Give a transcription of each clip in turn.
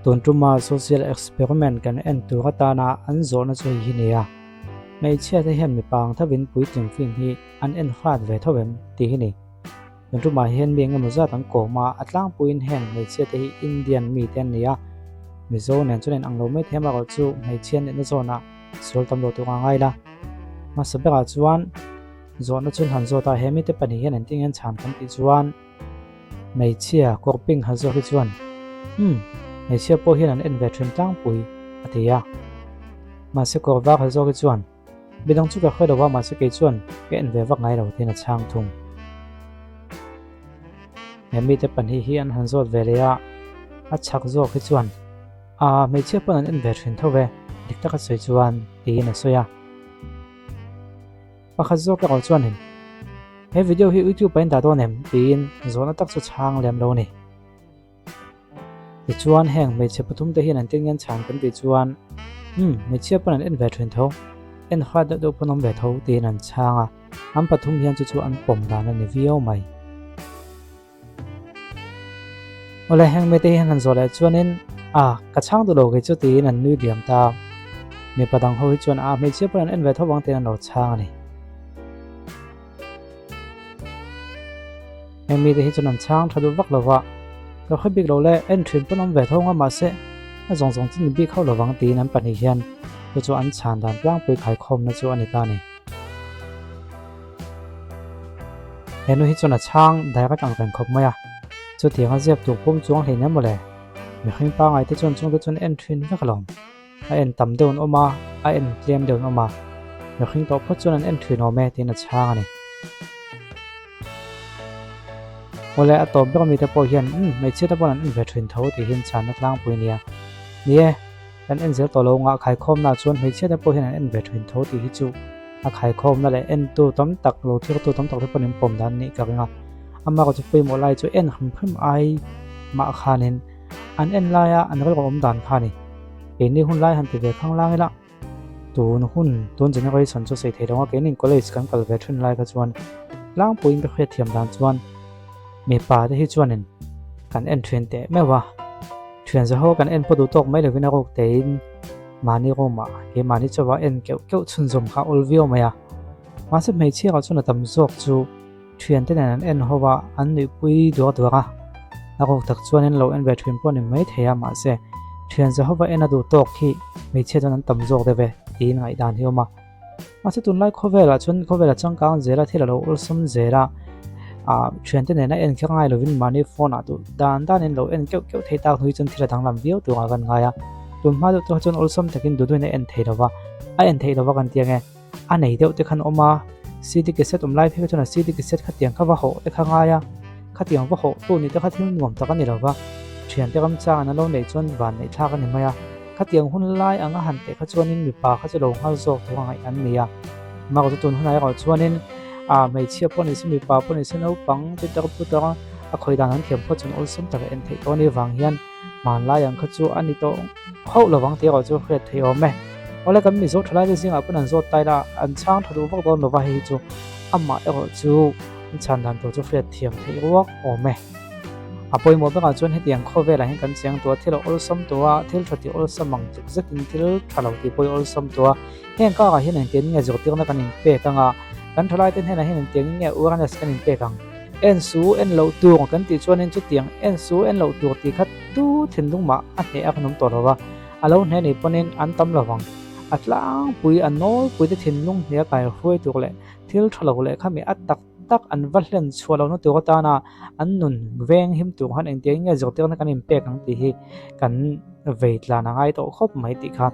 Tun tuma social experiment kan en tur atana an zawhna chu hei hi nia. Hmeichhia te hian mipa ang thovin puitling film hi an en hrat ve tho em tih hi ni. Tun tumah hian mi engemaw zat an kawm a, a tlangpuiin heng hmeichhia te hi Indian mi te an ni a, Mizo nen chuan in ang lo mai thei amaherawh chu hmeichhia nihna zawnah sual tam lo tur a ngai la. Hmasa berah chuan zawhna chu an han zawt a, he mite pahnih hian engtin nge an chhan kan tih chuan hmeichhia kawr pink ha zawk hi chuan Umm, hmeichhia pawh hian an en ve thin tlangpui a ti a. Mahse kawr var ha zawk hi chuan Midang chu ka hre lo a, mahse kei chuan ka en ve vak ngai lo tiin a chhang thung. He mite pahnih hi an han zawt ve leh a, a chhak zawk hi chuan Aa, hmeichhia pawn an en ve thin tho ve, dik taka sawi chuan tiin a sawi a. Pakhat zawk erawh chuanin He video hi YouTube ah in dah dawn em? tiin zawhna tak chu chhang lem lo a ni. Tichuan heng hmeichhe pathum te hian an tin ngen chhan kan tih chuan Umm, hmeichhia pawn an en ve thin tho, en hrat deuh deuh pawn awm ve tho tiin an chhang a, an pathum hian chu chu an pawm dan a ni viau mai. Awle heng mite hian han zawh leh chuanin A, ka chhang duh lo kei chu tiin an nui diam ta. Mipa dang ho hi chuan A, hmeichhia pawn an en ve tho vang tiin an lo chhang a ni. Heng mite hi chuan an chhang tha duh vak lo va, ka hre bik lo le, en thin pawn awm ve tho ang a mahse a zawng zawng chu ni bik hauh lo vang tiin an pahnih hian chu chu an chhan dan tlangpui khaikhawmna chu a ni ta a ni. He nu hi chuan a chhang direct ang reng khawp mai a, chutiang a ziak tur pawm chuang hleinem mawle, mihring pangai te chuan chungte chuan en thin vek alawm. A en tam deuh an awm a, a en tlem deuh an awm a, mihring tawh phawt chuan an en thin awm e tiin a chhang a ni. Awle a tawp ber mite pawh hian umm hmeichhia te pawh an en ve thin tho tih hian chhanna tlangpui nia. Ni e, kan en zel tawh lo ngah khaikhawmna chuan hmeichhia te pawh hian an en ve thin tho tih hi chu a khaikhawmna leh entu tam tak lo thirtu tam tak te pawhin an pawm dan a nih ka ring a. Amah chu pawimawh lai chu en hrim hrim ai mah khanin An en laia an rilru awm dan kha a ni. Keini hun lai han ti ve khang lang ila, tun hun, tun generation chu sawi thei lo a, keinin college kan kal ve thin lai kha chuan tlangpuiin ka hriatthiam dan chuan mipa te hi chuanin kan en thin teh meuh a, thian za ho kan en pawh duh tawk mai lovin a ruk tein mahni room ah keimahni chauha en keuh keuh chhunzawm kha a awl viau mai a. Mahse hmeichhia ah chuan a tam zawk chu. Thiante nen an en ho a, an nuihpui duak duak a. A ruk tak chuan in lo en ve thin pawh a ni maithei a, mahse thian Jehova en a duh tawk hi hmeichhia chuan an tam zawk deuh e tiin ngaihdan hi a awm a. Mahse tunlai khawvelah chuan khawvel a changkang zel a, thil a lo awlsam zel a, ah thiante nena en kher ngai lovin mahni phone ah duh dan danin lo en keuh keuh thei tak hnui chuan thil a danglam viau tur ah kan ngai a. Tun hma deuh te chuan awlsam takin duhduhin a en thei lova, a en theih lova kan ti ang e. A nei deuh te khan awm a, CD cassette awm lai phei kha chuan a CD cassette khatiang kha va hawh te kha ngai a, khatiang va hawh tu nih te kha thil nuam tak a ni lo va, thiante ram chang an lo neih chuan van neih thlak a ni mai a, khatiang hun lai anga han teh kha chuanin mipa kha chu lo nghal zawk tur a ngaih an ni a, mah chu tun hunah erawh chuanin ah hmeichhia pawh ni se mipa pawh ni se naupang te tar pu tar a khawi dan an thiam phawt chuan awlsam taka en theih tawh a nih vang hian Hmanlai ang kha chu a ni tawh hauh lo vang tih erawh chu hriat theih awm e. Awle kan Mizo thalai te zingah pawn an zawt tai la, an chhang tha duh vak dawn lo va, hei hi chu amah erawh chu an chhan dan tur chu hriat thiam theih ruak awm e. A pawimawh berah chuan hetiang khawvelah hian kan cheng tawh a, thil a awlsam tawh a, thil tha tih awlsam ang tluk zetin thil tha lo tih pawh hi awlsam tawh a, heng karah hian engtiang nge zirtirna kan inpek ang a, kan thalai te hnenah hian engtiang nge awareness kan inpek ang. En su en loh tur kan tih chuanin chutiang en su en loh tur tih kha tu thinlung mah a hneh a kan awm tawh lo va, a lo hneh nih pawnin an tam lo vang. A tlangpui a nawlpui te thinlung hnia kai hruai tur leh thil tha lo leh khami a tak tak an va hlen chhuah lohna tur atana an nun veng him tur khan engtiang nge zirtirna kan inpek ang tih hi kan vei tlan a ngai tawh khawp mai tih kha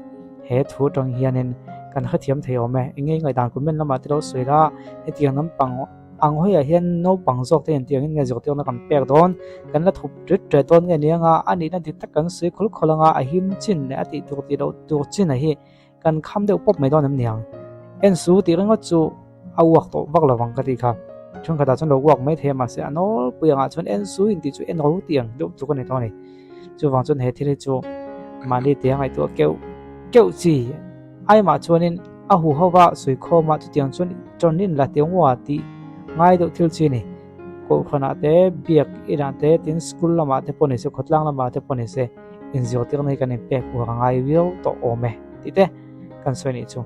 he thu atang hianin kan hrethiam thei awm e. Eng nge ngaihdan comment lamah te lo sawi la, hetiang lampang Ang hawiah hian naupang zawk te intiang in nge zirtirna kan pek dawn, kan la thup rit ret dawn nge nia nga a nihna dik tak kan sawi khul khul anga a him chin leh a tih tur tih loh tur chin a hi kan kham deuh pawp mai dawn em niang. En su tih ringawt chu a uak tawh vak lo vang ka tih kha. Thenkhatah chuan lo uak mai thei a mahse a nawlpui angah chuan en su intih chu en ro tih ang deuh tluk a ni tawh a ni. Chuvang chuan he thil hi chu mahni tia ngaihtuah keuh keuh chi aimah chuanin a huho va suikhawm a chutiang chuan ṭawnin la teh ngua tih ngai deuh thil chi a ni. Kohhranah te, biak inah te, tin school lamah te pawh ni se, khawtlang lamah te pawh ni se. Inzirtirna hi kan inpek uar a ngai viau tawh awm e tih te kan sawi nih chu.